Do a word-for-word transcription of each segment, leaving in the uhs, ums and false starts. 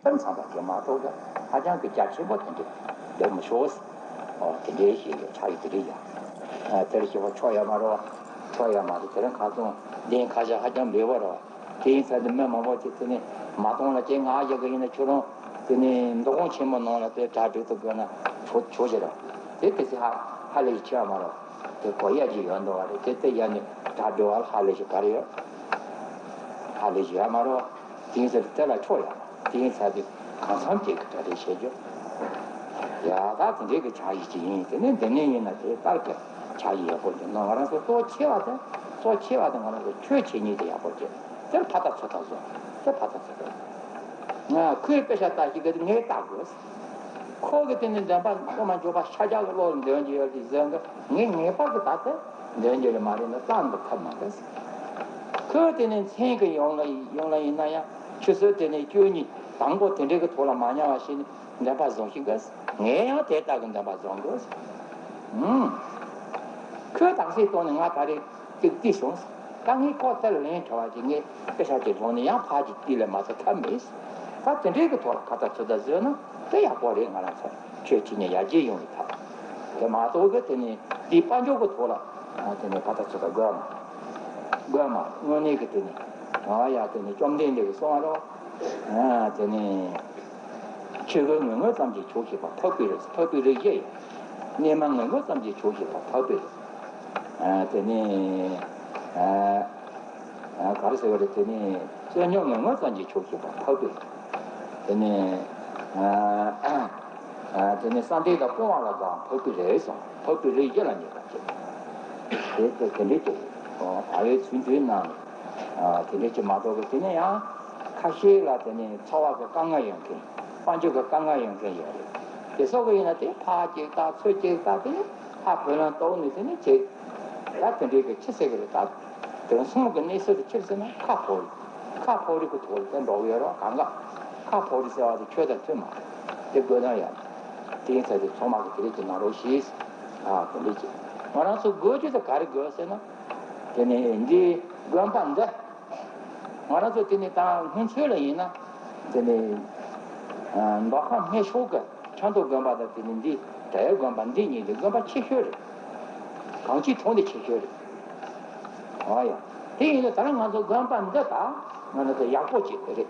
ཕན་ཚང་བ་ཞིག་མ་གཏོགས་ཀྱི་ཧ་ཅང་གི་རྒྱ་ཆེན་པོ་དེ་འདྲ་ལྡན་མི་ཆོག། ཨོ་དེ་འདྲའི་ཞིག་ཡོད་ཆགས་ཡོད་དེ་རེད་ཡ། ཨ་དེར་ཞེ་པོ་ཆོག་ཡོད་མ་རེད། ཆོག་ཡོད་མ་རེད། དེ་རིང་ཁ་སང་གདན་ཁ་ཤས་ཧ་ཅང་འབེལ་བ་རེད། དེ་ཡིན་ཚད་དེ་མི་མང་པོ་ཅིག་དེ་ནས་མ་གཏོང་ལ་ཅིག་ང་རྒྱལ་གི་ཡིན་ན་ཁྱོད་རང་དེ་ནས་མདོ་ཁམས་ཆེན་མོ་ནང་ལ་དེ་གྲ་སྒྲིག་ཏུ་དགོས་ན་ཆོག་ཆོག་ཞེ་རེད། དེ་དེ་ཚེ་ཧ་ཧ་ལས་ཆེ་བ་མ་རེད། དེ་གོ་ཡ་ཅིག་ཡོད་འདུག་བ་རེད། དེ་དེ་ཡ་ནི་གྲ་སྒྲིག་བ་ལ་ཧ་ལས་ཞིག་ག་རེ་ཡོད། ཧ་ལས་ཞིག་ཡོད་མ་རེད། དེ་ཡིན་ཚད་དེ་ལ་ཆོག་ཡ། དེ་ཡིན་ཚད་དེ་གང་འཚམ་ཅིག་གི་གྲ་སྒྲིག་བྱེད་རྒྱུ། ཡ་ད་དེ་འདྲའི་གི་ཕྱག་ཡིག་ཅིག་ཡིན། དེ་ནས་འདི་ནས་ཡིན་ན་དེ་ལྟར་གི་ཕྱག་ཡིག་ཡག་པོ་ཅིག་གནང་། ང་རང་ཚོ་གཙོ་ཆེ་བ་དེ་གཙོ་ཆེ་བ་དེ་ང་རང་ཚོ་ཆོས་བྱེད་ཉིན་དེ་ཡག་པོ་ཅིག་དེར་ཕ་ད་ཚོད་ད་བཟོ། དེ་ཕ་ད་ཚོད་ད་བཟོ། ང་ཁོའི་དཔེ་ཆ་ལྟ་ཞིག་གི་ངས་ལྟ་དགོས། ཁོ་གི་དེ་ནས་འདོན་པ་ཐོག་མ་འཇོག་པ་ཤ་རྒྱགས་ཀྱི་བློ་ལ་འདོན་རྒྱུ་ཡོད་དེ་བཟོས་འགའ་ངས་ངེས་པར་གི་ད་ལྟ་འདོན་རྒྱུ་རེད་མ་རེད་ན་བླང་དུ་ཐབས་མ་རེད། ཁོས་དེ་ནས་མཚན་གི་ཡོང་ལ་ཡོང་ལ་ཡིན་ན་ཡང་ཆུ་ཚོད་དེ་ནས་བཅུ་གཉིས་དང་པོ་དེ་འདྲའི་གི་ཐོག་ལ་མ་ཉལ་བ་ཞིག་ནས་འདོན་པ་བཟུང་ཞིག་གི་ངས་ཡང་དེ་ལྟ་གི་འདོན་པ་བཟུང་དགོས། ཧུམ། ཁོས་དག་སེ་བཏང་ནས་ང་ད་རེས་ཏིག་ཏིག་བྱུང་། ད་ངས་ཁོ་ལྟར་ལན་འཕྲོ་བ་ཅིག་ངས་དཔེ་ཆ་ཅིག་བཟུང་ནས་ཡང་ཕར་ཅིག་ཏིག་ལས་མ་ཚད་ཐབས་མེད། ད་དེ་འདྲའི་གི་ཐོག་ལ་ཁ་ཚ་ཚོད་ལྟ་བཟོས་ན་དེ་ཡག་པོ་རེད། ང་རང་ཚོ་ཆོས་བྱེད་ཉིན་ཡར་རྒྱས་ཡོང་བའི་ཐབས། དེ་མ་གཏོགས་གི་དེ་ནས་འདི་དཔལ་འབྱོར་གི་ཐོག་ལ་དེ་ནས་ཁ་ཚ་ཚོད་ལྟ་དགོས་མ་དགོས་མ་དངོས་གནས་གི་དེ་ནས་ཨ་ཡ་དེ་ནས་བཅོམ་ལྡན་འདས་ཀྱི་གསུང་བ་རོ། དེ་ནས། ཆོས་གོས་ངན་ངོན་ཙམ་གྱིས་ཆོག་ཤེས་པ་འཕགས་པའི་རིགས། འཕགས་པའི་རིགས་བཞི་ཡི། གནས་མལ་ངན་ངོན་ཙམ་གྱིས་ཆོག་ཤེས་པ་འཕགས་པའི་རིགས། ཨ་དེ་ནས་ཨ་ཨ་ག་རེ་ཟེར་བ་རེད། དེ་ནས་བསོད་སྙོམས་ངན་ངོན་ཙམ་གྱིས་ཆོག་ཤེས་པ་འཕགས་པའི་རིགས། དེ་ནས་ཨ་ཨ་དེ་ནས་བསམ་གཏན་དང་སྤོང་བ་ལ་དགའ་བ་འཕགས་པའི་རིགས་སམ། འཕགས་པའི་རིགས་བཞི་ལ་ངེས་པ་བྱེད། དེ་དེ་དེ་འདྲའི་ཅིག་ཨ་ཡོད་ཚུལ་འདུས་ན། ཨ་དེ་འདྲའི་ཅིག་མ་གཏོགས་པའི་དེ་ནས་ཡང་ཁ་ཤས་ལ་དེ་ནས་འཚོ་བ་གི་དཀའ་ངལ་ཡོད་མཁན། དཔལ་འབྱོར་གི་དཀའ་ངལ་ཡོད་མཁན་ཡོད་རེད། དེ་སོགས་ཀྱི་ཡིན་ན་དེ་ཕར་གཅིག་ལྟ་ཚུར་གཅིག་ལྟ་དེ་ནས་ཕར་བུ་ལོན་གཏོང་ནས་དེ་ནས་བྱེད། ད་དེ་འདྲའི་གི་ཆི་ཟེར་གི་རེད། ད་དེང་སང་གི་གནས་ཚུལ་དེ་ཆི་ཟེར་ན་ཁ་ཕོ་རེད། ཁ་ཕོ་རེད་གི་ཐོག་ལ་དེ་འགྲོ་གི་ཡོད་རེད། གང་ག་ཁ་ཕོ་རེད་ཟེར་བ་དེ་ཆོས་དང་མཐུན་མ་རེད། དེ་དགོས་དོན་ཡོད་རེད། དེ་ཡིན་ཚེ་དེ་ཚང་མ་གི་དེ་རིགས་ཀྱི་ནང་རོགས་ཞེས། ཨ་དེ་འདྲའི་ཅིག་ང་རང་ཚོ་དགོས་རྒྱུ་དེ་ག་རེ་དགོས་ཟེར་ན། དེ་ནས་འདི་དགོན་པ་འདི། ང་རང་ཚོ་དེ་ནས་ད་སྔོན་ཆད་ལ་ཡིན་ན། དེ་ནས་ཨ་མདོ་ཁམས་སྨད་ཕྱོགས་ཀྱི་ཆབ་མདོ་དགོན་པ་དང་དེ་ནས་འདི་བྲག་གཡབ་དགོན་པ་འདི་གཉིས་དེ་དགོན་པ་ཆེ་ཤོས་རེད། གང་ཅིའི་ཐོག་ནས་ཆེ་ཤོས་རེད། ཨ་ཡ། དེ་ཡིན་ན་ད་རང་ང་ཚོ་དགོན་པ་འདི་དང་ང་རང་ཚོ་ཡག་པོ་བྱེད་དགོས་རེད།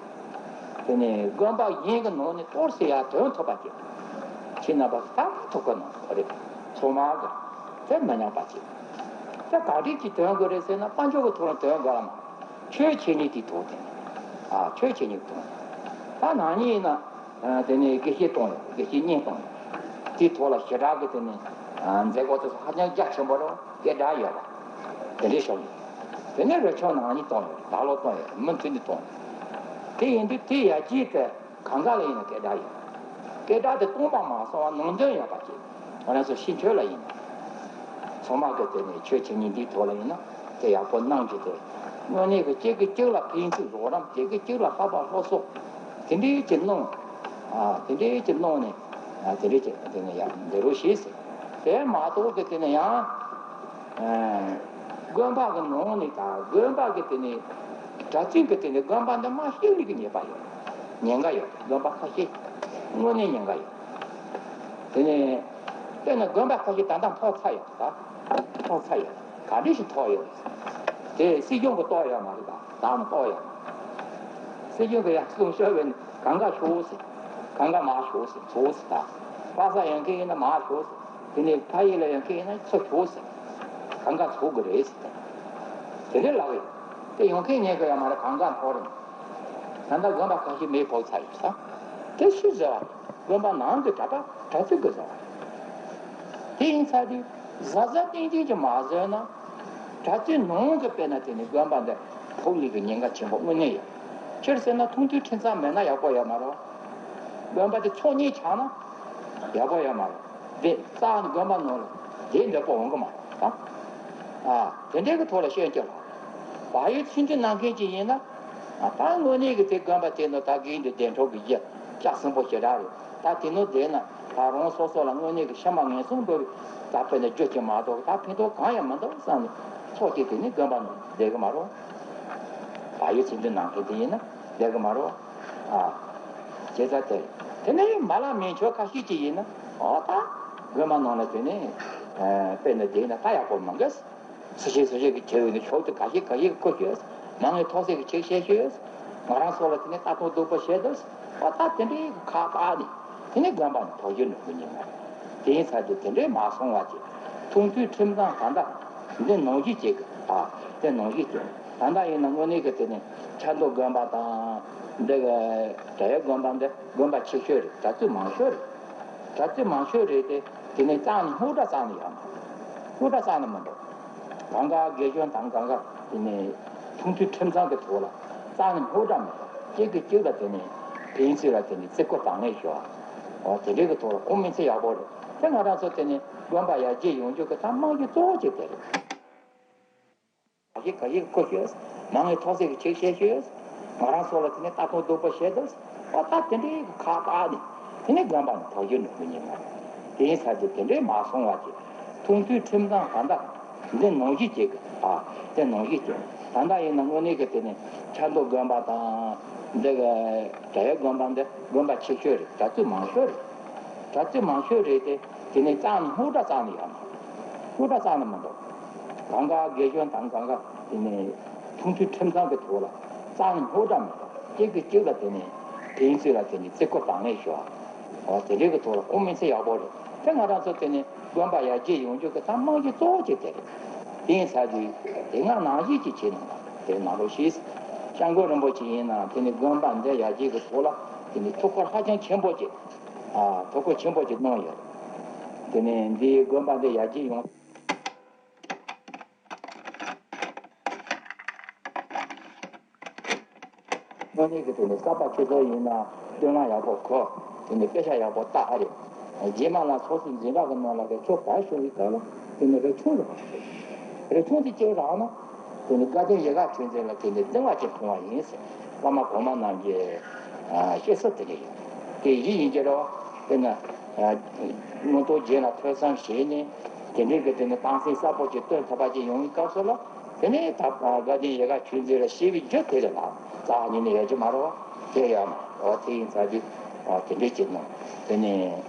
དེ་ནས་དགོན་པ་གཞན་གྱི་ནང་ནས་གཏོར་ཟེར་ཡ་དོན་ཐོབ་པ་ཅིག་ཁྱེད་རྣམ་པ་ད་ཐུག་གི་གནང་དགོས་རེད། ཚང་མ་གི་དེ་མི་ཉམས་པ་ཅིག་དེ་ག་འདྲས་ཀྱི་དོན་དགོས་རེད་ཟེར་ན་དཔལ་འབྱོར་གྱི་ཐོག་ནས་དོན་དགོས་ལ་མ། ཆོས་བྱེད་ནི་དེའི་ཐོག་དེ། ཨ་ཆོས་བྱེད་ནི་ཐོག་ད་ནང་ཉིད་ཡིན་ན། དེ་ནས་དགེ་བཤེས་གཏོང་ཡོད། དགེ་བཤེས་གཉེན་གཏོང་ཡོད། དེའི་ཐོག་ལ་ཞེ་དྲག་གི་དེ་ནས་མཛད་སྒོ་དེ་ཚོ་ཧ་ཅང་རྒྱ་ཆེན་པོ་རེད། སྐད་གྲགས་ཡོད་པ། དེ་འདྲའི་ཤོག་ཡོད། དེ་ནས་རི་ཆུ་ནང་ཉིད་གཏོང་ཡོད། ད་ལོ་གཏོང་ཡོད། མུ་མཐུད་ནས་གཏོང་ཡོད། དེ་ཡིན་དུས་དེ་ཡར་རྒྱས་དེ་གང་ག་ལ་ཡིན་ན་སྐད་གྲགས་ཡོད། སྐད་གྲགས་དེ་སྟོང་པ་མ་སོང་བ་ནང་དོན་ཡོད་པ་ཅིག་ང་རང་ཚོ་ཕྱི་ཕྱོགས་ལ་ཡིན་ན། ཚང་མ་གི་དེ་ནས་ཆོས་བྱེད་ཉིན་འདིའི་ཐོག་ལ་ཡིན་ན་དེ་ཡག་པོ་གནང་རྒྱུ་དེ། དངོས་གནས་ཀྱི་གཅིག་གིས་གཅིག་ལ་ཕན་ཚུན་རོགས་རམ། གཅིག་གིས་གཅིག་ལ་ལྷག་པར་སློབ་གསོ་དེ་འདྲའི་ཅིག་གནང་། ཨ་དེ་འདྲའི་ཅིག་གནང་ནས་ཨ་དེ་འདྲའི་ཅིག་དེ་ནས་ཡང་འདི་རུ་བྱས་ཟེར། དེ་མ་གཏོགས་ཀྱི་དེ་ནས་ཡང་ཨ་དགོན་པ་གི་ནང་ནས་དང་དགོན་པ་གི་དེ་ནས་གྲྭ་བཙུན་གི་དེ་ནས་དགོན་པ་འདི་མ་ཤེས་ལུགས་ཀྱི་ཉེས་པ་ཡོད། ཉེན་ཁ་ཡོད། དགོན་པ་ཁ་ཤས་དངོས་གནས་ཉེན་ཁ་ཡོད། དེ་ནས་དཔེར་ན་དགོན་པ་ཁ་ཤས་ད་ལྟ་འཕྲོག་ཚར་ཡོད་ད། འཕྲོག་ཚར་ཡོད། ག་འདྲ་ཞིག་འཕྲོག་ཡོད། དེ་སྲིད་སྐྱོང་གིས་གཏོར་ཡོད་མ་རེད་ད། བདག་མོ་གཏོར་ཡོད། སྲིད་སྐྱོང་གིས་ཡར་གསུང་ཤོར་བས་གང་ག་ཤོག་ཟེར། གང་ག་མར་ཤོག་ཟེར། ཚུར་ཟེར་ད། པ་སངས་ཡོང་མཁན་ཡིན་ན་མར་ཤོག་ཟེར། དེ་ནས་ཕ་ཡུལ་ལ་ཡོང་མཁན་ཡིན་ན་ཚུར་ཤོག་ཟེར། གང་ག་ཚུར་དགོས་རེད་ཟེར། དེ་འདྲ་ལབ་ཡོད། དེ་ཡོང་མཁན་ཉན་གི་ཡོད་མ་རེད། གང་ག་འཕྲོག་རེད། ད་ལྟ་དགོན་པ་ཁ་ཤས་མེ་ཕོག་ཚར་ཡོད་ས། དེ་སུས་བཟོས་པ། དགོན་པ་ནང་གི་གྲྭ་པ་གྲྭ་བཙུན་གྱིས་བཟོས་པ། དེ་ཡིན་ཙང་དེ་གཟབ་གཟབ་ཏན་ཏན་གྱིས་མ་བཟོས་ན། གྲྭ་བཙུན་ནང་གི་དཔེར་ན་དེ་ནི་དགོན་པ་འདི་ཕོག་ལས་ཀྱི་ཉེན་ཁ་ཆེན་པོ་དངོས་གནས་ཡོད། སྤྱིར་ཟེར་ན་ཐུང་ཐུང་ཁྲིམས་གཙང་མེད་ན་ཡག་པོ་ཡོད་མ་རེད། དགོན་པ་དེ་ཚོགས་གཉིས་ཆགས་ན་ཡག་པོ་ཡོད་མ་རེད། དེ་རྩ་ནས་དགོན་པ་ནང་ལ་དེ་འདོད་པ་འོང་གི་མ་རེད་ད། ཨ་དེ་འདྲའི་གི་ཐོག་ལ་ཤོད་རྒྱུ་ལ། བག་ཡོད་ཚིག་འདི་གནང་མཁན་ཅིག་ཡིན་ན། ཨ་ད་དངོས་གནས་ཀྱི་དེ་དགོན་པ་དེ་ནི་ད་དགེ་འདུན་གདན་གྲོགས་ཀྱི་གཞི་རྒྱ་ཆེན་པོ་ཞེ་དྲག་རེད། ད་དེ་ནི་བསྡད་ན་ད་རང་སོ་སོ་ལ་དངོས་གནས་ཀྱི་ཕྱི་མ་ངན་སོང་འགྲོ་བའི་ད་དཔེར་ན་རྒྱུ་ཅིག་མ་གཏོགས་ད་ཕན་ཐོགས་གང་ཡང་མི་འདུག་བསམ་ནས་ཚོགས་ཀྱི་དེ་ནི་དགོན་པ་ནང་བསྡད་གི་མ་རེད། བག་ཡོད་ཚིག་འདི་གནང་མཁན་དེ་ཡིན་ན་བསྡད་གི་མ་རེད། ཨ། བྱེད་ས་དེ་རེད། དེ་ནས་མ་ལག་མེད་ཆོག་ཁ་ཤས་ཅིག་ཡིན་ན་ཨོ་ད་དགོན་པ་ནང་ལ་དེ་ནས་དཔེར་ན་དེ་ཡིན་ན་ད་ཡག་པོ་མང་གི། སུ་ཞིག་སུ་ཞིག་གིས་བྱས་ཡོད་ནི་ཆོག་ཏུ་ག་ཤེད་ག་ཤེད་ཀྱི་བཀོལ་ཤོད། མང་ངེས་ཐོག་སེ་གི་ཆེག་བཤད་ཤོད། ང་རང་ཚོ་ལ་དེ་ནས་ལྟ་སྟངས་སྡུག་པོ་བཤད་དུས་ཨོ་ད་དེ་འདྲའི་ཁག་བཏགས་ནས་དེ་ནས་དགོན་པ་ནས་དོགས་གཞི་འགྲོ་གི་ཉེན་ཁ་རེད། དེ་ཡིན་ཚར་དུས་དེ་འདྲའི་མ་སོང་བ་ཅིག་ཐུང་ཐུང་ཁྲིམས་གཙང་ད་ལྟ་འདི་ནང་བཞིན་བྱེད་དགོས། ཨ་དེ་ནང་བཞིན་བྱེད་ད་ལྟ་ཡིན་ན་དངོས་གནས་ཀྱི་དེ་ནས་ཆབ་མདོ་དགོན་པ་དང་འདི་གི་བྲག་གཡབ་དགོན་པ་འདི་དགོན་པ་ཆེ་ཤོས་རེད། གྲྭ་བཙུན་མང་ཤོས་རེད། གྲྭ་བཙུན་མང་ཤོས་རེད་དེ། དེ་ནས་གཙང་ནས་སྨུག་སྒྲ་གཙང་ནས་ཡོད་མ་རེད། སྨུག་སྒྲ་གཙང་ནས་མི་འདུག་གང་ག་དགེ་སྦྱོང་དང་གང་ག་དེ་ནས་ཐུང་ཐུང་ཁྲིམས་གཙང་གི་ཐོག་ལ་གཙང་ནས་སྨུག་སྒྲ་མི་འདུག་གཅིག་གིས་གཅིག་ལ་དེ་ནས་ཕན་ཚུན་ལ་དེ་ནས་བརྩི་བཀུར་དང་ལེན་ཞུ་བ། འོ་དེ་འདྲའི་གི་ཐོག་ལ་ཁོང་མི་ཚེ་ཡག་པོ་རེད། དེ་ང་རང་ཚོ་དེ་ནས་དགོན་པ་ཡར་རྒྱས་ཡོང་རྒྱུ་གི་ད་རྨང་གཞི་གཙོ་བོ་གཅིག་དེ་རེད། ག་ཞིག་ག་ཞིག་བཀོལ་ཤོད། མང་ངེས་ཐོག་སེ་གི་ཆེག་བཤད་ཤོད། ང་རང་ཚོ་ལ་དེ་ནས་ལྟ་སྟངས་སྡུག་པོ་བཤད་དུས་ཨོ་ད་དེ་འདྲའི་ཁག་བཏགས་ནས་དེ་ནས་དགོན་པ་ནས་དོགས་གཞི་འགྲོ་གི་ཉེན་ཁ་རེད། དེ་ཡིན་ཚར་དུས་དེ་འདྲའི་མ་སོང་བ་ཅིག་ཐུང་ཐུང་ཁྲིམས་གཙང་ད་ལྟ་འདི་ནང་བཞིན་བྱེད་དགོས། ཨ་དེ་ནང་བཞིན་བྱེད། ད་ལྟ་ཡིན་ན་དངོས་གནས་ཀྱི་དེ་ནས་ཆབ་མདོ་དགོན་པ་དང་འདི་གི་བྲག་གཡབ་དགོན་པ་འདི་དགོན་པ་ཆེ་ཤོས་རེད། གྲྭ་བཙུན་མང་ཤོས་རེད། གྲྭ་བཙུན་མང་ཤོས་རེད་དེ། དེ་ནས་གཙང་ནས་སྨུག་སྒྲ་གཙང་ནས་ཡོད་མ་རེད། སྨུག་སྒྲ་གཙང་ནས་མི་འདུག་གང་ག་དགེ་སྦྱོང་དང་གང་ག་དེ་ནས་ཐུང་ཐུང་ཁྲིམས་གཙང་གི་ཐོག་ལ་གཙང་ནས་སྨུག་སྒྲ་མི་འདུག་གཅིག་གིས་གཅིག་ལ་དེ་ནས་ཕན་ཚུན་ལ་དེ་ནས་བརྩི་བཀུར་དང་ལེན་ཞུ་བ། འོ་དེ་འདྲའི་གི་ཐོག་ལ་ཁོང་མི་ཚེ་ཡག་པོ་རེད། དེ་ང་རང་ཚོ་དེ་ནས་དགོན་པ་ཡར་རྒྱས་ཡོང་རྒྱུ་གི་ད་རྨང་གཞི་གཙོ་བོ་གཅིག་དེ་རེད། དེ་ཡིན་ཚར་དུས་དེ་སྔ་ནང་བཞིན་གཅིག་བྱེད་གནང་བ་དེ་ནང་རོགས་ཞེས། སྐྱབས་མགོན་རིན་པོ་ཆེ་ཡིན་ན་དེ་ནས་དགོན་པ་འདི་ཡར་རྒྱས་ཀྱི་ཐོག་ལ་དེ་ནས་ཐུགས་ཁུར་ཧ་ཅང་ཆེན་པོ་བྱས། ཨ་ཐུགས་ཁུར་ཆེན་པོ་ཅིག་གནང་ཡོད། དེ་ནས་འདིའི་དགོན་པ་འདི་ཡར་རྒྱས་ཡོང་། དངོས་གནས་ཀྱི་དེ་ནས་གསར་པ་ཁྱེད་ཚོ་ཡིན་ན་སྟོད་ལྭ་ཡག་པོ་གོན། དེ་ནས་པེ་ཤག་ཡག་པོ་བཏགས། ཨ་རེ། རྗེས་མ་ལ་ཚོགས་སུ་འཛིན་གྲྭ་གི་ནང་ལ་གི་ཁྱོད་བར་ཤོར་བའི་སྐབས་ལ་དེ་ནས་རི་ཆུང་རེ་བ་ཞིག་རི་ཆུང་དེ་སྐྱེལ་རག་ན། དེ་ནི་དགའ་ལྡན་ཡིད་དགའ་ཆོས་འཛིན་ལ་དེ་ནི་བརྩེ་བ་ཅན་མཐོང་བ་ཡིན་ཟེར། བླ་མ་གོང་མ་རྣམས་ཀྱི་ཨ་བཤད་སྲོལ་དེ་འདྲ་ཡོད། དེ་གཞི་ཡིན་གྱི་རེད་བ། དཔེར་ན་ཨ་མངོན་རྟོགས་རྒྱན་ལ་ཐོས་བསམ་བྱས་ནས་དེ་འདྲའི་གི་དེ་ནི་སྟངས་འཛིན་གསལ་པོ་ཅིག་སྟོན་ཐུབ་པ་ཅིག་ཡོང་བའི་སྐབས་སུ་ལ་དེ་ནི་ད་དགའ་ལྡན་ཡིད་དགའ་ཆོས་འཛིན་ལ་བཤད་པའི་རྒྱུ་དེ་རེད་ལ་རྩ་བ་ཉིད་ནས་ཡོད་ཀྱི་མ་རེད་བ། དེ་ཡོད་མ་རེད་བ། དེ་ཡིན་ཚར་དུས་ཨ་དེ་འདྲའི་ཅིག་ནང་དེ་ནི་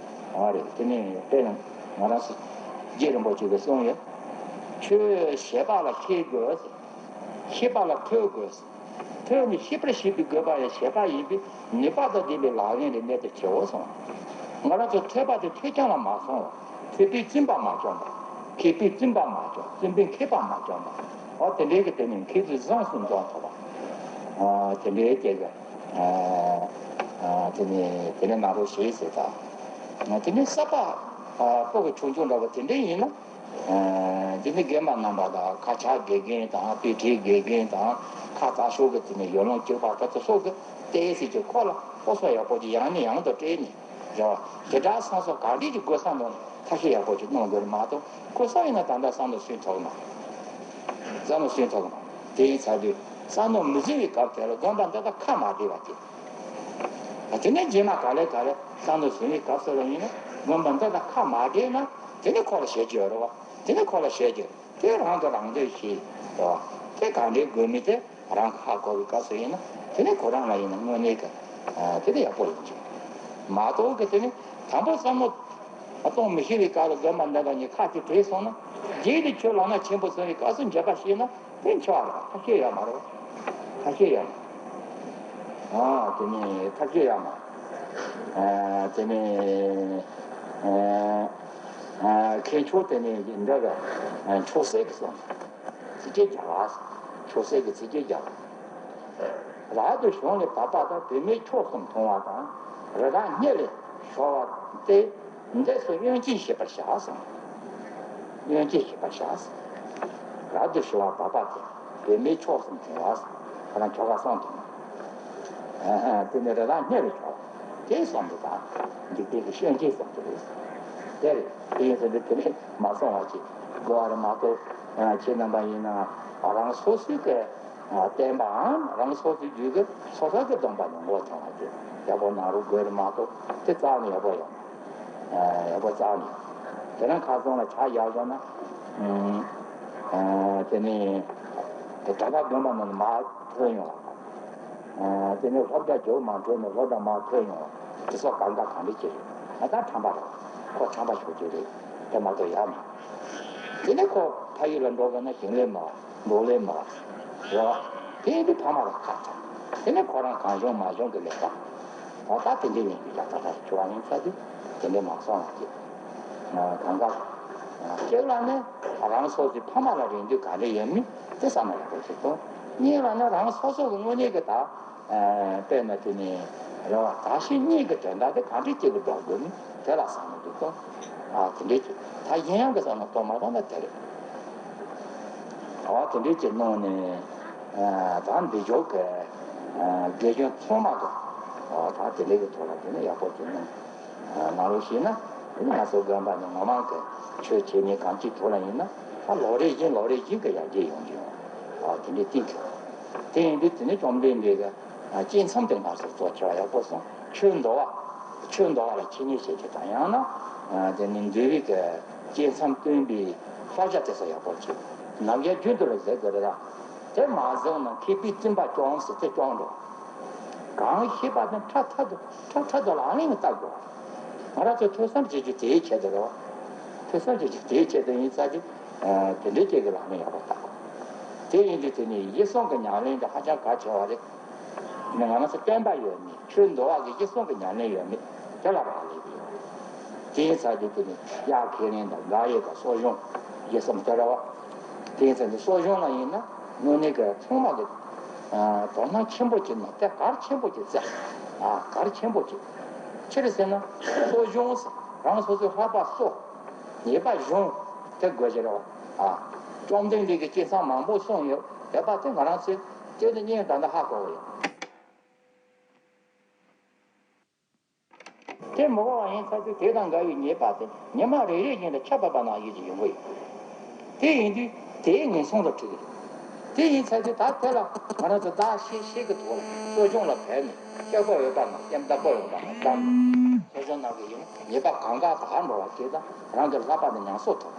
ཨ་རེད། དེ་ནི་དཔེར་ན་ང་རང་ཚོ་རྗེ་རིན་པོ་ཆེ་གིས་གསུངས་ཡོད། ཆོས་བྱེད་པ་ལ་ཤེས་དགོས། ཤེས་པ་ལ་ཐོས་དགོས། ཐོས་ནས་ཤེས་པར་བྱེད་པའི་དགོས་པ་ཡང་བྱེད་པ་ཡིན་པས་ནུས་པ་དང་ལྡན་པའི་ལག་ལེན་ལ་གནད་དུ་བྱའོ་གསུངས། ང་རང་ཚོ་ཐོས་པ་དེ་ཐོས་རྐྱང་ལ་མ་སོང་བ། ཐོས་པས་བཙུན་པ་མ་བསྐྱངས་པ། མཁས་པས་བཙུན་པ་མ་བསྐྱངས། བཙུན་པས་མཁས་པ་མ་བསྐྱངས་པ། འོ་དེ་འདྲའི་གི་དེ་ནི་མཁས་བཙུན་བཟང་གསུམ་འཛོམས་ཐུབ་པ། ཨ་དེ་འདྲའི་སྐད་ཆ། ཨ་ཨ་དེ་ནི་དེ་ནི་ནང་རོགས་ཞེས་ཟེར་ད། དེ་ནི་གསར་པ་ཨ་སྤུ་གུ་ཆུང་ཆུང་འདྲ་བོ་དེ་འདྲའི་ཡིན་ན། ཨ་དེ་ནི་རྒན་པ་རྣམ་པ་དང་ཁ་ཆག་དགེ་རྒན་དང་དཔེ་ཁྲིད་དགེ་རྒན་དང་ཁ་རྩ་ཤོག་གི་དེ་ནི་ཡོ་ལོང་སྐྱོར་པ་དེ་ཚོ་སོགས་ཀྱི་ལྟས་ཟེར་གྱི་ཁོ་ལ་སློབ་གསོ་ཡག་པོ་ཅིག་ཡང་ནས་ཡང་དུ་སྤྲད་ནས་རེད་བ། དེ་འདྲ་སོང་སོང་ག་འདྲས་ཀྱི་དགོས་ས་འདུག་ན་ཐབས་ཤེས་ཡག་པོ་ཅིག་གནང་དགོས་རེད་མ་གཏོགས་ཁོ་སོང་ཡིན་ན་ད་ལྟ་བསམ་བློ་སོན་ཐོག་མ་བསམ་བློ་སོན་ཐོག་མ་དེ་ཡིན་ཚར་དུས་བསམ་བློ་མི་སོན་པའི་སྐབས་དེ་ལ་དགོན་པ་འདི་དག་ཁ་མ་བདེ་བ་དེ། དེ་ནས་རྗེས་མ་ག་ལེ་ག་ལེ་བསམ་བློ་ཟིན་པའི་སྐབས་སུ་ལ་ཡིན་ན་དགོན་པ་འདི་དག་ཁ་མ་བདེ་ན་དེ་ནས་ཁོ་ལ་བཤད་རྒྱུ་ཡོད་རེད་བ། དེ་ནས་ཁོ་ལ་བཤད་རྒྱུ་དེ་རང་དང་རང་འདོད་ཤེས་རེད་བ། དེ་ག་འདྲའི་དགོས་མིན་དེ་རང་ཧ་གོ་བའི་སྐབས་སུ་ཡིན་ན་དེ་ནས་ཁོ་རང་ལ་ཡིན་ན་དངོས་གནས་ཀྱི་དེ་ནས་ཡག་པོ་ཡིན་གྱི། མ་གཏོགས་ཀྱི་དེ་ནས་དང་པོ་བསམ་བློ་གཏོང་མི་ཤེས་པའི་སྐབས་ལ་དགོན་པ་འདི་དག་གཉིས་ཁ་གཅིག་བྲལ་སོང་ན་རྗེས་དེ་ཁྱོད་ལག་ན་ཆེན་པོ་སོང་བའི་སྐབས་སུ་འགྱོད་པ་ཤེས་ན། དེ་འཆི་བ་རེད། ཐབས་ཤེས་ཡོད་མ་རེད། ཐབས་ཤེས་ཡོད་མ། ཨ་དེ་ནི་ཐབས་ཤེས་ཡོད་མ། ཨ་དེ་ནི་ཨ་ཨ་མཁས་མཆོག་དེ་ནི་འདི་ག་ཨ་མཆོག་སྲེད་ཀྱི་གསུང་། ཚིགས་བཅད་རྒྱག་པ། མཆོག་སྲེད་ཀྱི་ཚིགས་བཅད་རྒྱག་པ། རབ་ཏུ་བྱུང་བའི་བར་པ་དང་བུད་མེད་ཕྱོགས་གསུམ་མཐོང་བ་དང་རི་དྭགས་སྔོན་ལས་ཤོར་བ་སྟེ། འདི་ཚོ་གཡོན་ཅན་ཤེས་པར་བྱ་གསུངས། གཡོན་ཅན་ཤེས་པར་བྱ་གསུངས། རབ་ཏུ་བྱུང་བ་བར་པ་དེ་བུད་མེད་ཕྱོགས་སུ་འཐོན་པ། ཁོ་རང་ཁྱོ་ག་གསུམ་འཐོན། ཨ་ཧ་དེ་ནི་རི་དྭགས་སྔོན་ལ་ཤོར་བ་དེ་གསུངས་འདུག་ག་འཇིག་རྟེན་གྱི་གཡོན་ཅན་གསུངས་ཀྱི་རེད། དེ་རེད། དེ་ཡིན་ཟེར་དུས་དེ་ནི་མ་གསུངས་པ་ཅིག་དགོས་པ་རེད་མ་གཏོགས། ཁྱེད་རྣམ་པ་ཡིན་ན་རང་སོ་སོའི་གི་ཨ་བསྟན་པའམ་རང་སོ་སོའི་རྒྱུད་ཀྱི་སོ་སོ་གི་སྡོམ་པ་ནི་ངོ་ཚ་བ་དེ་ཡག་པོ་གནང་རོགས་དགོས་རེད་མ་གཏོགས་དེ་རྩ་ནས་ཡག་པོ་ཡོད་མ་རེད། ཡག་པོ་རྩ་ནས་དེ་རིང་ཁ་སང་ལ་ཆ་བཞག་དགོས་ན་ཨ་དེ་ནི་དེ་གྲྭ་པ་དགོན་པ་ནང་ནས་མར་ཐོན་ཡོང་བ། དེ་ནས་སློབ་གྲྭ་རྒྱུགས་མ་འཕྲོད་ནས་སློབ་གྲྭ་མར་ཐོན་ཡོང་བ་དེ་སོགས་གང་ག་གང་འདྲ་ཅིག་རེད། ང་ད་ཁྲམ་པ་རེད། ཁོ་ཁྲམ་པ་ཤོག་ཅིག་རེད། དེ་མ་གཏོགས་ཡག་མ་རེད། དེ་ནས་ཁོ་ཕ་ཡུལ་ལ་འགྲོ་དགོས་ན་ཞིང་ལས་མ་འབྲོག་ལས་མ་རེད་བ། དེ་ཡིན་དུས་ཕ་མ་ལ་ཁ་ཚ། དེ་ནས་ཁོ་རང་གང་བྱུང་མ་བྱུང་གི་ལས་ཀ་འོ་ད་དེ་འདྲ་ཡིན་དུས་ཡག་ད་ད་ཆུ་བ་ཡིན་ཚ་དུས་དེ་འདྲ་མ་སོང་བ་ཅིག་གང་ག་གཅིག་ལ་ནི་རང་སོ་སོའི་ཕ་མ་ལ་རེ་འདུན་ག་འདྲ་ཡོད་མིན་དེ་བསམ་ན་ཡག་པོ་ཞིག་འདུག་གཉིས་ལ་ནི་རང་སོ་སོ་གི་དངོས་གནས་ཀྱི་ད། དཔེར་ན་དེ་ནི་རེ་བ་བདག་གཞན་གཉིས་ཀྱི་དོན་དག་དེ་གང་འདྲ་ཅིག་གི་འགྲོ་དགོས་མིན་དེ་ལ་བསམ་བློ་འདུག་གཏོང་། ཨ་དེ་འདྲ་ཅིག་ད་གཞན་ཡང་གི་བསམ་བློ་གཏོང་མ་གཏོང་ན་དེ་རེད། ཨ་དེ་འདྲ་ཅིག་གནང་ནས་ད་འདི་ཕྱོགས་ཀྱི་དགེ་སྐྱོན་ཚང་མ་གི་ད་དེ་འདྲ་གི་ཐོག་ལ་དེ་ནི་ཡག་པོ་ཅིག་གནང་། ནང་ལོགས་ཤེས་ན་ང་ཚོ་དགོན་པ་ནི་ངོ་མ་གི་ཆོས་བྱེད་མཁན་གང་ཅིའི་ཐོག་ལ་ཡིན་ན་ད་ལོ་རེ་བཞིན་ལོ་རེ་བཞིན་གི་ཡར་རྒྱས་ཡོང་གི་ཡོད། ཨ་དེ་འདྲའི་གཏིང་གི་དེ་ཡིན་དུས་དེ་ནི་བཅོམ་ལྡན་འདས་ཀྱི་བཅད་མཚམས་དེ་ང་ཚོ་གཙོ་ཆེ་བ་ཡག་པོ་སོང་། ཆོས་འདུལ་བ་ཆོས་འདུལ་བ་ལ་འཆད་ཉན་བྱེད་རྒྱུ་དང་ཡང་ན་དེ་ནི་འདུལ་བའི་གི་བཅད་མཚམས་སྟོན་པའི་ས་ཆ་དེ་ཚོ་ཡག་པོ་བྱེད། ནམ་ཡང་རྒྱུན་དུ་ལ་ཟེར་དགོས་རེད་ལ། དེ་མ་བཟུང་ན་མཁས་པའི་བཙུན་པ་བཅོམ་ཟེར་དེ་བཅོམ་འགྲོ། གང་ཤེས་པ་དང་ཁྲ་ཁྲ་དུ་ཁྲ་ཁྲ་དུ་ལག་ལེན་བསྟར་དགོས། ང་རང་ཚོ་ཐོས་བསམ་བྱེད་རྒྱུ་དེའི་ཆེད་དུ་རེད་བ། ཐོས་བསམ་བྱེད་རྒྱུ་དེའི་ཆེད་དུ་ཡིན་ཙང་དེ་དེ་འདྲའི་ཅིག་གི་ལག་ལེན་ཡག་པོ་བསྟར་དགོས། དེ་ཡིན་དུས་དེ་ནི་ཡིད་གསུམ་གྱི་ཉམས་ལེན་དེ་ཧ་ཅང་གལ་ཆེ་བ་རེད། ང་རང་ཚོ་བསྟན་པ་ཡོད་མེད་ཆོས་འདུལ་བ་གི་ཡིད་གསུམ་གྱི་ཉམས་ལེན་ཡོད་མེད་དེ་ལ་རག་ལས་ཀྱི་ཡོད། དེ་ཡིན་ཙང་དེ་དེ་ནི་དབྱར་ཁས་ལེན་དང་དགག་དབྱེ་དང་གསོ་སྦྱོང་ཡིད་གསུམ་དེ་རེད་བ། དེ་ཡིན་ཙང་དེ་གསོ་སྦྱོང་ལ་ཡིན་ན་དངོས་གནས་ཀྱི་ཚང་མ་གི་དོ་སྣང་ཆེན་པོ་བྱེད་ན་དེ་གལ་ཆེན་པོ་ཅིག་བརྩི། ཨ་གལ་ཆེན་པོ་ཅིག་ཕྱིར་ཟེར་ན་གསོ་སྦྱོང་ཟེར་རང་སོ་སོའི་ལྷག་པ་གསོ། ཉེས་པ་སྦྱོང་དེ་དགོས་ཀྱི་རེད་བ། ཨ་བཅོམ་ལྡན་འདས་ཀྱིས་བསྐྱེད་མཚམས་མང་པོ་གསུངས་ཡོད་ཡོད་པ་དེ་ང་རང་ཚོས་དེ་ནི་བརྙན་ད་ལྟ་ཧ་གོ་གི་ཡོད། དེ་མི་གོ་བ་ཡིན་ཚར་དུས་དེ་དང་འགལ་བའི་ཉེས་པ་དེ་ཉི་མ་རེ་རེ་བཞིན་དུ་ཁྱབ་པ་པ་ནང་བཞིན་ཞིག་ཡོང་གི་ཡོད། དེ་ཡིན་དུས་དེའི་ངན་སོང་དུ་འཁྲིད་ཀྱི་རེད། དེ་ཡིན་ཚར་དུས་ད་དེ་ལ་ང་རང་ཚོ་བདག་ཤེས་ཤེས་ཀྱི་ཐོག་ལ་གསོ་སྦྱོང་ལ་བས་ནས་སྐྱོ་པོ་ཡོད་པ་ན་སེམས་བདག་པོ་ཡོད་པ་ན་བདག་གསོ་སྦྱོང་གནང་གི་ཡིན་ཉེས་པ་གང་ག་དག་འགྲོ་བ་ཞིག་དང་རང་གི་ལྷག་པ་དེ་ཉམས་གསོ་ཐུབ།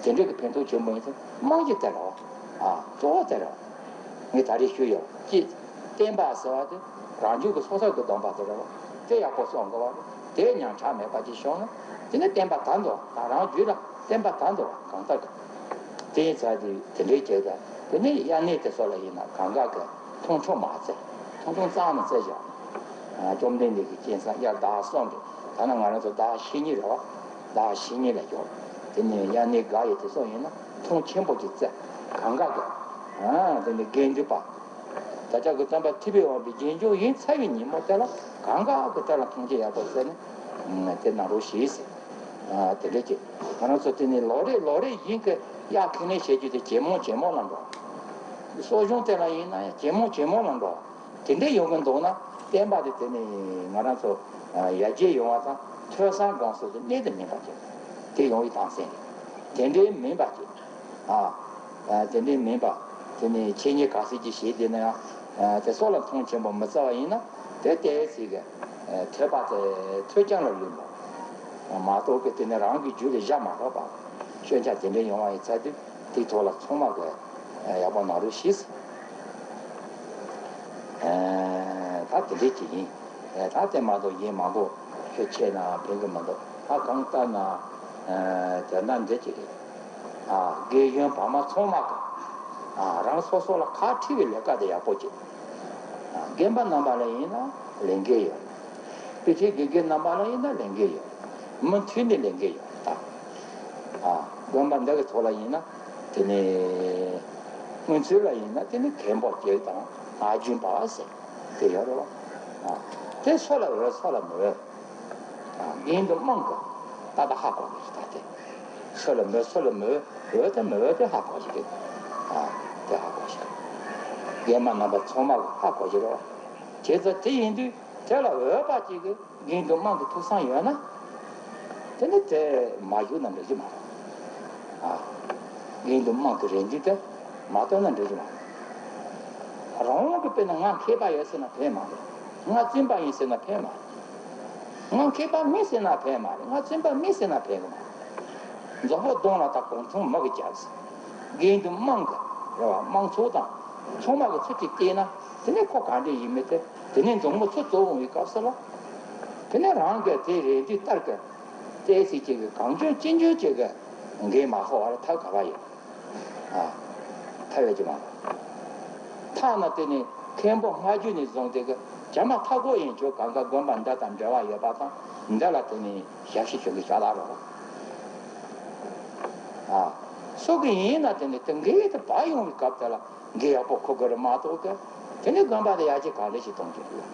དེ་འདྲའི་གི་ཕན་ཐོགས་ཆེན་པོ་ཡིན་ཚེ་རྨང་གཞི་དེ་རེད་བ། ཨ་གཙོ་བོ་དེ་རེད་བ། ངས་ད་རེས་ཞུས་ཡོད་ཅེས། བསྟན་པ་ཟེར་བ་དེ་རང་རྒྱུད་ཀྱི་སོ་སོ་གི་སྡོམ་པ་དེ་རེད་བ། དེ་ཡག་པོ་སྲུང་དགོས་བ་རེད། དེ་ཉམས་ཆག་མེད་པ་ཅིག་བྱུང་ན་དེ་ནི་བསྟན་པ་དར་འགྲོ་བ་དང་རང་རྒྱུད་ལ་བསྟན་པ་དར་འགྲོ་བ་གང་ལྟར་གི། དེ་ཡིན་ཚར་དུས་དེ་འདྲའི་བྱས་ཙང་དེ་ནི་དབྱར་གནས་དེ་ཚོ་ལ་ཡིན་ན་གང་ག་གི་མཐོང་ཆུང་མ་བྱེད། མཐོང་ཆུང་གཙང་མ་བྱེད་བཞག་ཨ་བཅོམ་ལྡན་འདས་ཀྱི་བསྐྱེད་མཚམས་དབྱར་ཟླ་གསུམ་རེད། ད་ནི་ང་རང་ཚོ་ཟླ་ཕྱི་གཉིས་རེད་བ། ཟླ་ཕྱི་གཉིས་ལ་ཡོད། དེ་ནས་དབྱར་གནས་དགག་དབྱེ་དེ་སོགས་ཡིན་ན་མཐོང་ཆེན་པོ་ཅིག་བྱེད། གང་ག་གི་ཨ་དེ་ནི་དགེ་འདུན་པ། ད་ཆ་གི་བསྟན་པ་ཐེག་པའི་དབང་པོའི་རྗེས་འཇུག་ཡིན་ཚར་བའི་ཉིན་མོ་དེ་ལ་གང་ག་གི་དེ་ལ་མཐོང་ཆེན་ཡག་པོ་བྱས་ནས་དེ་གནང་རོགས་ཞེས་ཟེར། དེ་འདྲ་ཅིག་ང་རང་ཚོ་དེ་ནི་ལོ་རེ་ལོ་རེ་བཞིན་གྱི་དབྱར་ཁས་ལེན་བྱེད་རྒྱུ་དེ་ཇེ་མང་ཇེ་མང་ལ་འགྲོ། གསོ་སྦྱོང་དེ་ལ་ཡིན་ན་ཡང་ཇེ་མང་ཇེ་མང་ལ་འགྲོ། དེ་འདྲ་ཡོང་གི་འདུག་ན་བསྟན་པ་དེ་དེ་ནི་ང་རང་ཚོ་ཡར་རྒྱས་ཡོང་བ་དང་ཐོས་བསམ་སྒོམ་གསུམ་དེ་གནད་དུ་སྨིན་པ་ཅིག་དེ་ཡོང་བའི་རྟགས་མཚན་རེད། དེ་འདྲའི་མིན་པ་ཅིག་ཨ། དེ་འདྲའི་མིན་པ། དེ་ནི་འཆད་ཉན་ག་ཚོད་ཅིག་བྱས་བསྡད་ན་ཡང་དེ་སོགས་ལ་མཐོང་ཆེན་པོ་མི་བྱ་བ་ཡིན་ན་དེ་ལྟའི་ཚིག་གི་ཐོས་པ་དེ་ཐོས་རྐྱང་ལ་ལུས་འགྲོ། མ་གཏོགས་ཀྱི་དེ་ནི་རང་གི་རྒྱུད་ལ་བཞག་མ་དགོས་པ། སྐྱོན་ཆ་དེ་འདྲའི་ཡོང་བ་ཡིན་ཚར་དུས་དེའི་ཐོག་ལ་ཚང་མ་གི་ཡག་པོ་གནང་རོགས་ཞེས། ད་དེ་འདྲའི་ཅིག་ཡིན། ད་དེ་མ་གཏོགས་གཞན་མང་པོ་ཁྱོད་ཆེ་ན་ཕན་གི་མི་འདུག་ད་གང་ལྟར་ན་དོན་དག་འདི་ཅིག་རེད། དགེ་གཞན་བར་མ་ཚང་མ་གི་རང་སོ་སོ་ལ་ཁག་ཁྲིད་པའི་ལས་ཀ་དེ་ཡག་པོ་བྱེད། རྒན་པ་རྣམ་པ་ལ་ཡིན་ན་ལས་འགན་ཡོད། དཔེ་ཆའི་དགེ་རྒན་རྣམ་པ་ལ་ཡིན་ན་ལས་འགན་ཡོད། མུ་མཐུད་ནས་ལས་འགན་ཡོད་ད། ཨ། དགོན་པ་འདི་གི་ཐོག་ལ་ཡིན་ན་དེ་ནས་སྔོན་ཚུད་ལ་ཡིན་ན་དེ་ནི་མཁན་པོ་བརྒྱད་དང་ངག་རྒྱུན་པ་ཟེར་དེ་ཡོད་རེད་བ། ཨ། དེ་སུ་ལ་འོས་སུ་ལ་མི་འོས། ཨ། རྒན་དུ་དམངས་ཀྱི་ད་ལྟ་ཧ་གོ་གི་རེད་ད་དེ། སུ་ལ་མི་སུ་ལ་མི་འོས་དེ་མི་འོས་དེ་ཧ་གོ་གི་རེད། ཨ། དེ་ཧ་གོ་གི་རེད། རྒན་མ་རྣམ་པ་ཚང་མ་གི་ཧ་གོ་གི་རེད་བ། བྱས་ཙང་དེ་ཡིན་དུས་དེ་ལ་འོས་པ་གཅིག་གི་རྒན་དུ་དམངས་ཀྱི་ཐུགས་བསམ་ཡོད་ན། དེ་ནི་དེ་མ་བཞུགས་ན་འགྲིག་གི་མ་རེད། ཨ། རྒན་དུ་དམངས་ཀྱི་རེ་འདུན་དེ་མ་བཏོན་ན་འགྲིག་གི་མ་རེད། རང་དབང་གི་དཔེར་ན་ང་མཁས་པ་ཡོད་ཟེར་ན་ཕན་མ་རེད། ང་བཙུན་པ་ཡིན་ཟེར་ན་ཕན་མ་རེད། ང་མཁས་པ་མིན་ཟེར་ན་ཕན་མ་རེད། ང་བཙུན་པ་མིན་ཟེར་ན་ཕན་གི་མ་རེད། མཛོག་པོ་གདོང་ལ་ད་གོང་ཐུང་མི་གི་རྒྱབ་ཟེར། རྒན་དུ་དམངས་ཀྱི་རེད་བ། དམངས་ཚོགས་དང་ཚང་མ་གི་ཚུལ་གཅིག་བལྟས་ན། དེ་ནས་ཁོ་ག་འདྲ་ཡིན་མིན་དེ། དེ་ནས་མཛོ་མོ་ཚུར་བཙོ་འོང་བའི་སྐབས་སུ་ལ། དེ་ནས་རང་གི་དེ་རེད་འདི་ལྟར་གི་ཏོག་ཙམ་ཅིག་གི་གང་བྱུང་ཅི་འབྱུང་ཅིག་གི་འགན་མ་ཁུར་བར་ཐབས་ག་བ་ཡོད། ཨ། ཐབས་ཡོད་ཀྱི་མ་རེད། ཐ་ན་དེ་ནས་མཁན་པོ་སྔ་རྒྱུད་ནས་བཟུང་སྟེ་གི་བྱ་མ་ཐག་གོ་ཡིན་ཆོག་གང་ག་དགོན་པ་འདི་དང་འབྲེལ་བ་ཡོད་པ་དང་འདི་ལ་དེ་ནས་ཞབས་ཕྱི་ཞུ་གི་བྱ་ལ་རོགས། ཨ། སོ་གི་ཡིན་ན་དེ་ནས་དེ་འགན་དེ་བབས་ཡོང་བའི་སྐབས་དེ་ལ། འགན་ཡག་པོ་ཁུར་དགོས་རེད་མ་གཏོགས་ཀྱི། དེ་ནས་དགོན་པ་དེ་ཡར་རྒྱས་ག་འདྲ་ཞིག་གཏོང་རྒྱུ་རེད།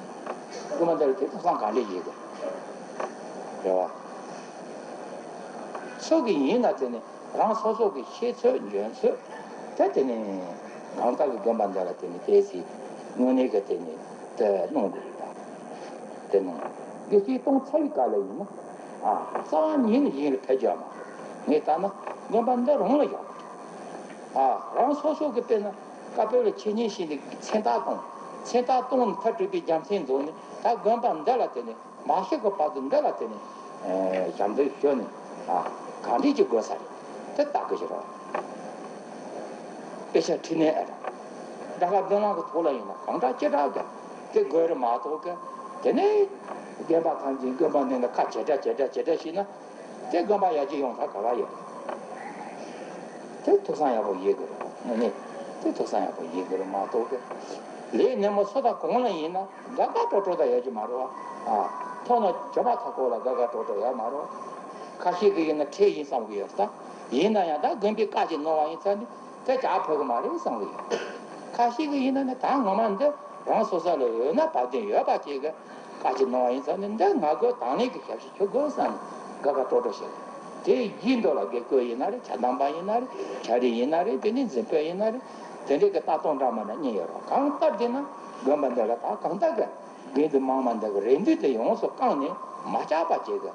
དགོན་པ་འདི་ལ་དེ་ཐོག་སང་ག་འདྲ་ཡིན་དགོས། རེད་བ། སུ་གི་ཡིན་ན་དེ་ནས་རང་སོ་སོ་གི་ཤེས་ཚོད་འཇོན་ཚོད་དེ། དེ་ནས་གང་ལྟར་གི་དགོན་པ་འདི་ལ་དེ་ནས་ཏོག་ཙམ་དངོས་གནས་གི་དེ་ནས་དེ་གནང་དགོས་རེད་པ། དེ་གནང་། དགེ་བཤེས་གཏོང་ཚར་བའི་སྐབས་ལ་ཡིན་ན། ཨ། རྩ་བ་ཉིད་ནས་གཞན་ལ་ཕན་རྒྱུ་ཡོད་མ་རེད། ངས་ལྟ་ན་དགོན་པ་འདི་རང་ལ་ཡག་པོ་རེད། ཨ། རང་སོ་སོ་གི་དཔེར་ན་བཀའ་པོད་ལ་འཆད་ཉན་བྱས་ནས་མཚན་རྟགས་བཏང་། མཚན་རྟགས་བཏང་ནས་མཐར་གྲུབ་པའི་རྒྱལ་མཚན་རྫོགས་ནས། ད་དགོན་པ་འདི་ལ་དེ་ནས་མ་ཤི་གི་བར་དུ་འདི་ལ་དེ་ནས་ཞབས་འདེགས་ཞུ་ནས། ཨ། ག་འདྲས་ཀྱི་དགོས་ས་རེད། དེ་ལྟ་གི་ཞིག་རེད། དཔེ་ཆ་ཁྲིད་ནས་ཨ་ར། དགྲ་དགའ་བདུན་ལམ་གྱི་ཐོག་ལ་ཡིན་ན་གང་དྲག་ཅི་དྲག་གི་དེ་དགོས་རེད་མ་གཏོགས་ཀྱི། དེ་ནས་དགོན་པ་ཐམས་ཅད་དགོན་པ་འདི་ནས་ཁ་ཇེ་དྲག་ཇེ་དྲག་ཇེ་དྲག་བྱས་ན། དེ་དགོན་པ་ཡར་རྒྱས་ཡོང་ཐབས་ག་བ་ཡོད། དེ་ཐུགས་བསམ་ཡག་པོ་ཡེད་དགོས་རེད། དངོས་གནས་དེ་ཐུགས་བསམ་ཡག་པོ་ཡེད་དགོས་རེད་མ་གཏོགས་ཀྱི། ལས་སྣེ་མོ་སུ་དང་གང་ལ་ཡིན་ན་དགའ་དགའ་སྤྲོ་སྤྲོ་དང་ཡོད་ཀྱི་མ་རེད་བ། ཨ། མཐོང་ན་ཇོ་མོ་ཐག་གོ་ལ་དགའ་དགའ་སྤྲོ་སྤྲོ་ཡོད་མ་རེད་བ། ཁ་ཤས་ཀྱི་ཡིན་ན་ཁྲེལ་ཡིན་བསམ་གྱི་ཡོད་ས། ཡིན་ན་ཡང་ད་དགོན་པའི་བཀའ་ཅིག་གནང་བ་ཡིན་ཙང་ནི་དེ་ཇག་ཕོད་ཀྱི་མ་རེད་བསམ་གྱི་ཡོད། ཁ་ཤས་ཀྱི་ཡིན་ན་ནི་ད་ངོ་མ་འདི་རང་སོ་སོ་ལ་འོས་ན་བབ་དོན་ཡོད་པ་ཅིག་གི་བཀའ་ཅིག་གནང་བ་ཡིན་ཙང་ནི་འདི་ང་དགོས་དང་ལེན་གྱི་ཞབས་ཞུ་ཞུ་དགོས་བསམ་ནས་དགའ་དགའ་སྤྲོ་སྤྲོ་བྱེད། དེ་ཡིན་མདོག་ལ་དགེ་བསྐོས་ཡིན་ན་རེད། ཇ་དམ་པ་ཡིན་ན་རེད། ཇ་རི་ཡིན་ན་རེད། དེ་ནི་འཛིན་དཔོན་ཡིན་ན་རེད། དེ་འདྲའི་གི་ལྟ་སྟངས་འདྲ་མི་འདྲ་གཉིས་ཡོད་རེད། གང་ལྟར་དེ་ན་དགོན་པ་འདི་ལ་ད་གང་ལྟར་གི་དགེ་འདུན་མང་མ་འདི་གི་རེ་འདུན་དེ་ཡོངས་སུ་བསྐངས་ནས་མ་བཅག་པ་བྱེད་དགོས།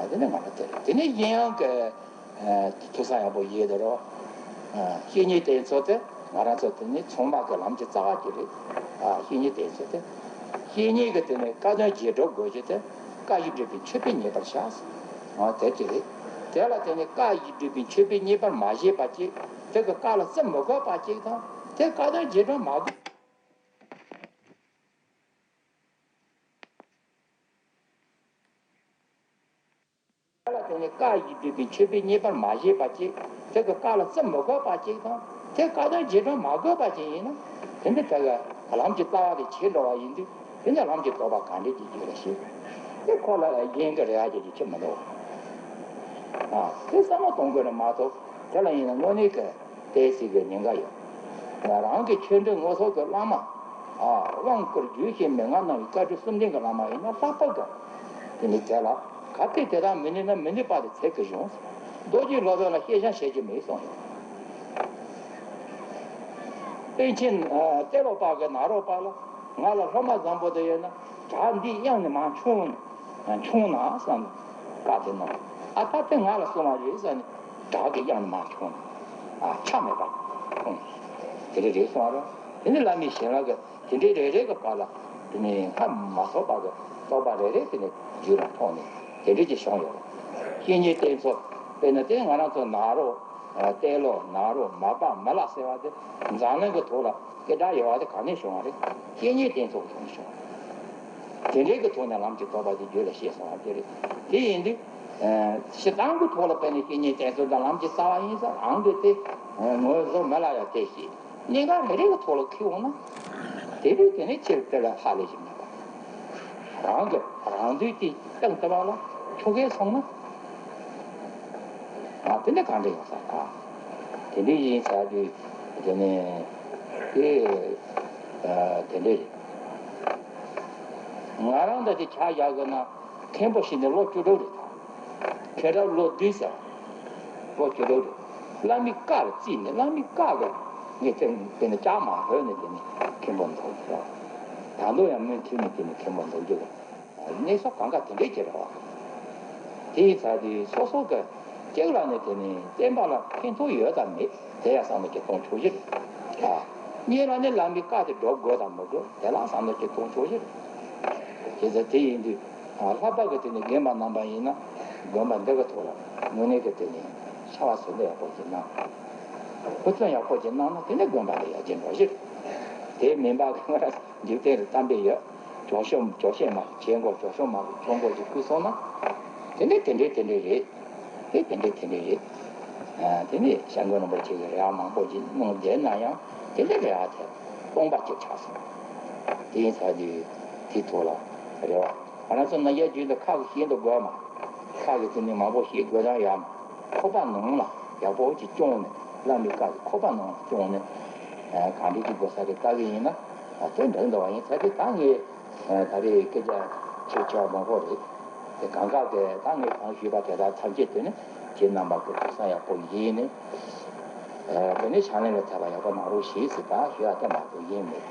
དེ་ནི་ང་ལ་དེ་རེད། དེ་ནི་གཞན་ཡང་གི་ཐུགས་བསམ་ཡག་པོ་ཡེད་དེ་རོགས། བཤེས་གཉེན་དེ་ཚོ་དེ་ང་རང་ཚོ་དེ་ནི་ཚང་མ་གི་ལམ་གྱི་རྩ་བ་ཅིག་རེད། བཤེས་གཉེན་དེ་ཚོ་དེ། བཤེས་གཉེན་གི་དེ་ནི་བཀའ་དོན་རྗེས་འགྲོ་དགོས་རྒྱུ་དེ། བཀའ་ཡི་སྒྲུབ་པའི་མཆོད་པས་མཉེས་པར་བྱ། དེ་ཅི་རེད། དེ་ལ་དེ་ནི་བཀའ་ཡི་སྒྲུབ་པའི་མཆོད་པས་མཉེས་པར་མ་བྱས་པ་ཅིག་དེ་གི་བཀའ་ལ་བརྩི་མི་དགོས་པ་ཅིག་དང་། དེ་བཀའ་དོན་རྗེས་འགྲོ་མ་དགོས། དེ་ལ་དེ་ནི་བཀའ་ཡི་སྒྲུབ་པའི་མཆོད་པས་མཉེས་པར་མ་བྱས་པ་ཅིག་དེ་གི་བཀའ་ལ་བརྩི་མི་དགོས་པ་ཅིག་དང་། དེ་བཀའ་དོན་རྗེས་འགྲོ་མ་དགོས་པ་ཅིག་ཡིན་ན། དེ་འདི་དེ་གི་ལམ་གྱི་རྩ་བ་དེ་བྱེད་འགྲོ་བ་ཡིན་དུས། དེ་ནི་ལམ་གྱི་རྟོགས་པ་ག་འདྲས་ཀྱི་རྒྱུད་ལ་སྐྱེ། དེ་ཁོ་ལ་རྒྱན་གྱི་རེ་བ་ཅིག་ཅིག་ཆེ་མི་འདུག་ཨ། དེ་བསམ་བློ་གཏོང་དགོས་ནི་མ་གཏོགས། དེ་ལ་ཡིན་ན་དངོས་གནས་ཀྱི་ཏོག་ཙམ་གྱི་ཉེན་ཁ་ཡོད། ང་རང་གི་ཆོས་འབྲེལ་ངོ་ཐོག་གི་བླ་མ། ཨ། དབང་བསྐུར་རྒྱུད་བཤད་མན་ངག་གནང་བའི་བཀའ་དྲིན་གསུམ་ལྡན་གྱི་བླ་མ་ཡིན་ན་ལྷག་པར་དུ། དེ་ནི་དེ་ལ་གལ་ཏེ་དེ་དག་མི་ནུས་ན་མི་ནུས་པ་དེ་ཚད་ཀྱི་གཞུང་། རྡོ་རྗེ་སློབ་དཔོན་ལ་བཤད་བྱ་བཤད་རྒྱུ་མེད་གསུངས་ཡོད། པཎ་ཆེན་ཏེ་ལོ་པ་གི་ནཱ་རོ་པ་ལ། ང་ལ་སློབ་མ་བཟང་པོ་དེ་ཡོད་ན་བྲག་འདིའི་གཡང་ནས་མར་མཆོང་། མཆོང་ན་བསམ་བཀའ་དེ་གནང་། ཨ། ད་དེ་ང་ལ་གསུང་བ་རེད་ཟེར་ནས་བྲག་གི་གཡང་ནས་མར་མཆོང་། ཨ། ཆ་མེད་པ་གསུངས། དེ་འདྲ་རེད་གསུངས་རོ། དེ་ནི་བླ་མའི་ཞལ་ལག་གི་དེ་འདྲའི་རེ་རེ་གི་བར་ལ། དེ་ནི་སྔར་མ་ཐོགས་པ་གི་རྟོགས་པ་རེ་རེ་དེ་ནི་རྒྱུད་ལ་ཐོགས་ནས་དེ་འདྲའི་ཅིག་བྱུང་ཡོད། བཤེས་གཉེན་བསྟེན་ཚུལ་དཔེར་ན་དེ་ང་རང་ཚོ་ནཱ་རོ། ཨ། ཏེ་ལོ། ནཱ་རོ། མ་པ། མི་ལ་ཟེར་བ་དེ་འཛམ་གླིང་གི་ཐོག་ལ་སྐད་གྲགས་ཡོད་པ་དེ་ག་ནས་བྱུང་བ་རེད། བཤེས་གཉེན་བསྟེན་ཚུལ་གྱི་ཐོག་ནས་བྱུང་བ་རེད། དེ་འདྲའི་གི་ཐོག་ནས་ལམ་གྱི་རྟོགས་པ་དེ་རྒྱུད་ལ་སྐྱེས་སོང་བ་དེ་རེད། དེ་ཡིན་དུས། ཨ། སྤྱིར་བཏང་གི་ཐོག་ལ་དཔེར་ན་བཤེས་གཉེན་བསྟེན་ཚུལ་དང་ལམ་གྱི་རྩ་བ་ཡིན་ཙང་རང་གི་དེ་ངོས་བཟུང་མི་ལ་ཡང་དེ་བྱེད། གནད་འགག་རེ་རེ་གི་ཐོག་ལ་འཁེལ་འོང་ན། དེ་དུས་དེ་ནས་ཕྱིར་དེ་ལ་ཧ་ལས་ཤིག་མེད་པ། རང་གི་རང་འདོད་དེ་སྟེང་དུ་བ་ལ་ཆོ་གས་སོང་ན། ཨ། དེ་ནས་གང་འདྲ་ཡོང་ས་ད། དེ་འདྲ་ཡིན་ས་དུས་དེ་ནས་དེ། ཨ། དེ་འདྲ་རེད། ང་རང་ད་དེ་ཆ་བཞག་དགོས་ན། མཁན་པོ་ཞིག་ནས་ལོ་བཅུ་དྲུག་རེད། མཁན་རབས་ལོ་བདུན་ཟེར། ལོ་བཅུ་དྲུག་རེད། བླ་མའི་བཀའ་ལ་བརྩིས་ནས་བླ་མའི་བཀའ་གི་ངས་དེ་དཔེར་ན་ལྕགས་མ་ཧོད་ནས་དེ་ནས་མཁན་པོ་འདོགས་རྒྱུ་རེད། ད་དུང་ཡང་མུ་མཐུད་ནས་དེ་ནས་མཁན་པོ་འདོགས་རྒྱུ་རེད། གནས་ཚུལ་གང་ག་དེ་འདྲས་ཀྱི་རེད་བ། དེ་ཡིན་ཙང་དེ་སོ་སོ་གི་གཅིག་ལ་ནི་དེ་ནས་བསྟན་པ་ལ་ཕན་ཐོགས་ཡོད་དམ་མེད། དེ་ཡང་བསམ་བློ་ཅིག་གཏོང་ཆོག་གི་རེད། ཨ། གཉིས་ལ་ནི་བླ་མའི་བཀའ་དེ་སྒྲུབ་དགོས་དང་མི་དགོས་དེ་ལ་བསམ་བློ་ཅིག་གཏོང་ཆོག་གི་རེད། དེ་ཚེ་དེ་ཡིན་དུས། ཨ། ལྷག་པར་གྱི་དེ་ནི་རྒན་པ་རྣམ་པ་ཡིན་ན་དགོན་པ་འདི་གི་ཐོག་ལ་དངོས་གནས་ཀྱི་དེ་ནི་ཕྱག་ལས་ཟུང་འབྲེལ་ཡག་པོ་ཅིག་གནང་། ཧུར་བརྩོན་ཡག་པོ་ཅིག་གནང་ན་དེ་ནི་དགོན་པ་ལ་ཡར་རྒྱས་འགྲོ་གི་རེད། དེ་མིན་པ་ང་རང་འཇིག་རྟེན་རུ་གཏམ་དཔེ་ཡོད། གྱོང་ཤོམ་གྱོང་ཤོམ་མ་བྱེད་དགོས། གྱོང་ཤོམ་མ་གྱོང་དགོས་ཀྱི་བསྐུལ་སོང་ན། དེ་འདྲས་དེ་འདྲས་དེ་འདྲས་རེད། དེ་དེ་འདྲས་དེ་འདྲས་རེད། ཨ་དེ་ནས་སྐྱབས་མགོན་རིན་པོ་ཆེ་གིས་རེ་བ་མང་པོ་ཅིག་གནང་བསྡད་ན་ཡང་དེ་འདྲས་རེ་བ་དེ་སྟོང་པ་ཅིག་ཆགས་སོང་། དེ་ཡིན་ཚར་དུས་དེའི་ཐོག་ལ་རེ་བ་ང་རང་ཚོ་ནང་རྒྱལ་རྒྱུད་དུ་ཁ་གི་ཤེས་འདུག་དགོས་མ། ཁ་གི་དེ་ནས་མང་པོ་ཤེས་དགོས་རང་ཡང་ཁོག་པ་ནང་ལ་ཡག་པོ་ཅིག་བཅོངས་ནས། བླ་མའི་བཀའ་གི་ཁོག་པ་ནང་ལ་བཅོངས་ནས། ཨ་གང་འདྲས་ཅིག་དགོས་ས་རེད་བལྟ་གི་ཡིན་ན། ཨ་དེ་འདྲ་འདྲ་བ་ཡིན་ཚར་དུས་ད་ངས་ཨ་ད་རེས་སྐད་ཆ་ཆེ་ཆེ་བ་མང་པོ་རེད། དེ་གང་ག་གི་ད་ངས་གང་ཞུས་པ་དེ་དག་ཐམས་ཅད་དེ་ནི་ཁྱེད་རྣམ་པ་གི་གྲུབ་ས་ཡག་པོ་ཡིན་ནི། ཨ་དེ་ནས་ཕྱག་ལེན་ལ་འཐབ་པ་ཡག་པོ་གནང་རོགས་ཞེས་ཟེར་ད་ཞུ་ཡག་དེ་མ་གཏོགས་ཡིན་མེད།